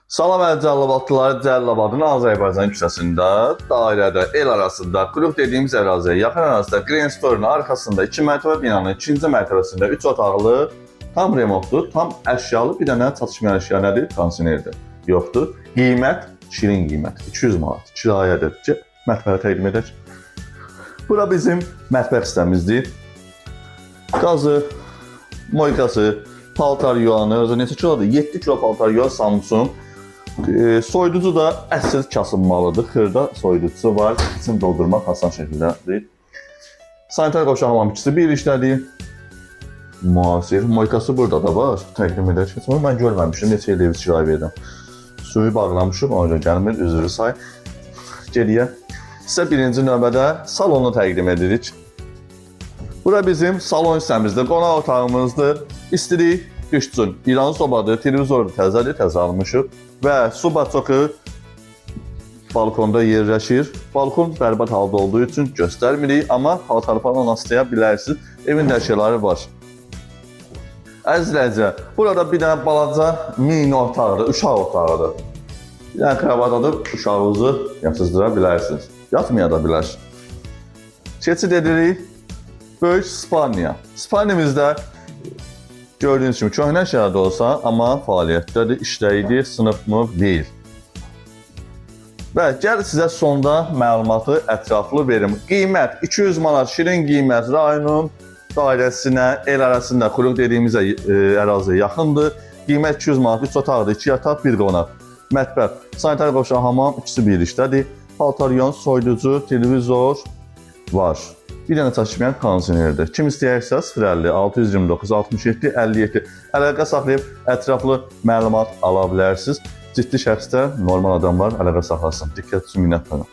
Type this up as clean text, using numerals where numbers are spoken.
Salam əziz Cəlilabadlılar, Cəlilabadın Azərbaycan küçəsində, dairədə, el arasında, klub dediyimiz əraziyə yaxın ərazidə, Green Store-un arxasında 2 mərtəbə binanın ikinci mərtəbəsində 3 otaqlı, tam remontlu, tam əşyalı bir dənə çatışmayan əşya nədir? Kondisionerdir. Yoxdur. Qiymət şirin qiymət 200 manat. Kirayədir ki, mətbəxə təqdim edək. Bura bizim mətbəx hissəmizdir. Qazı, moykası, paltar yuvanı, özü neçə kilodur? 7 kilo paltar yuvan Samsung. Soyuducu da əsl kasınmalıdır. Xırda soyuducusu var. İçini doldurmaq asan şəkildədir. Sanitar qovşaq hamam ikisi bir işlədi. Müasir. Moykası burada da var. Təqdim edək. Heç mən görməmişim. Neçə il ev kirayə verirəm. Suyu bağlamışım, ona görə gəlmir. Üzrü say. Geriyə. Sizə birinci növbədə salonu təqdim edirik. Bura bizim salon hissəmizdir, qonaq otağımızdır. İstilik düşsün. İran sobadır, televizor təzədir, təzə almışıq və su baçoku balkonda yerləşir. Balkon bərbad halda olduğu üçün göstərmirik, amma paltar falan asılaya bilərsiniz. Evin də əşyaları var. Əziz izləyicilər, burada bir dənə balaca mini otaqdır, uşaq otağıdır. Bir dənə kravat atıb uşağınızı yatızdıra bilərsiniz. Yatmaya da bilər. Keçid edirik böyük Spaniya. Spaniyamızda gördüyünüz kimi köhnə şəhərdə olsa, amma fəaliyyətdədir, işləyir, sınıfmı deyil. Və gəl sizə sonda məlumatı ətraflı verim. Qiymət 200 manat şirin qiymət rayonun dairəsinə, el arasında xuluq dediyimiz əraziyə yaxındır. Qiymət 200 manat, 3 otaqdır, 2 yataq, 1 qonaq. Mətbəx, sanitar qovşaq, hamam ikisi bir işdədir. Paltar yuyan, soyuducu, televizor var. Bir dənə çatışmayan kondisionerdir. Kim istəyərsə 050 629 67 57 əlaqə saxlayıb ətraflı məlumat ala bilərsiniz. Ciddi şəxslər, normal adamlar əlaqə saxlasın. Diqqət üçün minnətdaram.